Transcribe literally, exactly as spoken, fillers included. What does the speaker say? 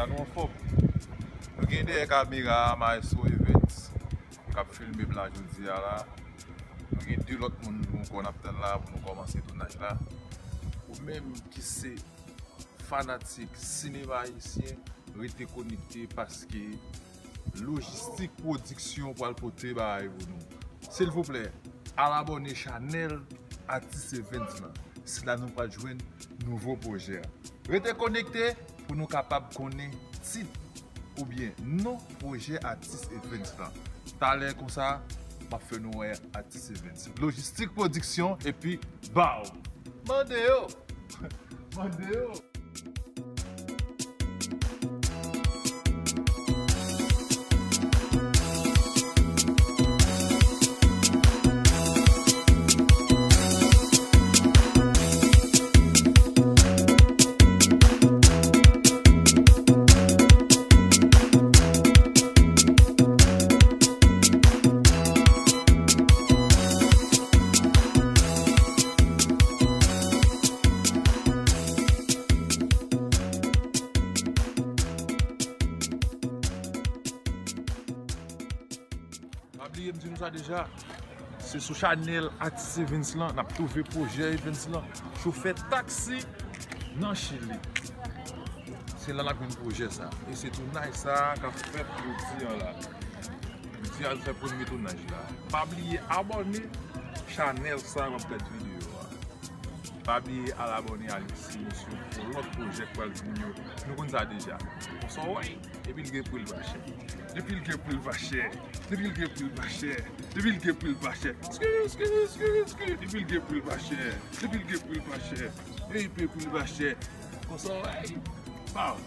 Nou anfòm. Nou gen dèyè kamera a Maestro Events k ap filme m la jodi a la. Nou gen de lòt moun ankò n ap tann la pou nou kòmanse tounaj la. Ou menm ki se fanatik sinema ayisyen, rete konekte paske Lojistik Pwodiksyon pral pote bagay pou nou. Silvouplè, al abòne chanèl Atis Events lan. Se la nou pral jwenn nouvo pwojè a. Rete konekte pou nou kapab konnen tit oubyen non pwojè Atis Events lan. Talè konsa, m ap fè nou wè Atis Events. Lojistik Pwodiksyon epi baw! Mande yo! Mande yo! Pa bliye m di nou sa deja. Se sou chanèl Atis Events lan n ap twouve pwojè Events lan. Chofè taksi nan Chili. Se la n ap jwenn pwojè sa. E se tounaj sa k ap fèt jodi an la. Jodi a l fè premye tounaj la. Pa bliye abòne chanèl sa w ap gad videyo a. Pa bliye al abòne Alexis Motion pou lòt pwojè k pral vini yo. Nou konn sa deja. Konsa w wè, depi l gen pri l pa chè. Depi l gen pri l pa chè. Depi l gen pri l pa chè. Depi l gen pri l pa chè. Ski, ski, ski, ski. Depi l gen pri l pa chè. Depi l gen pri l pa chè. Depi pri l pa chè. Konsa w wè. Bam.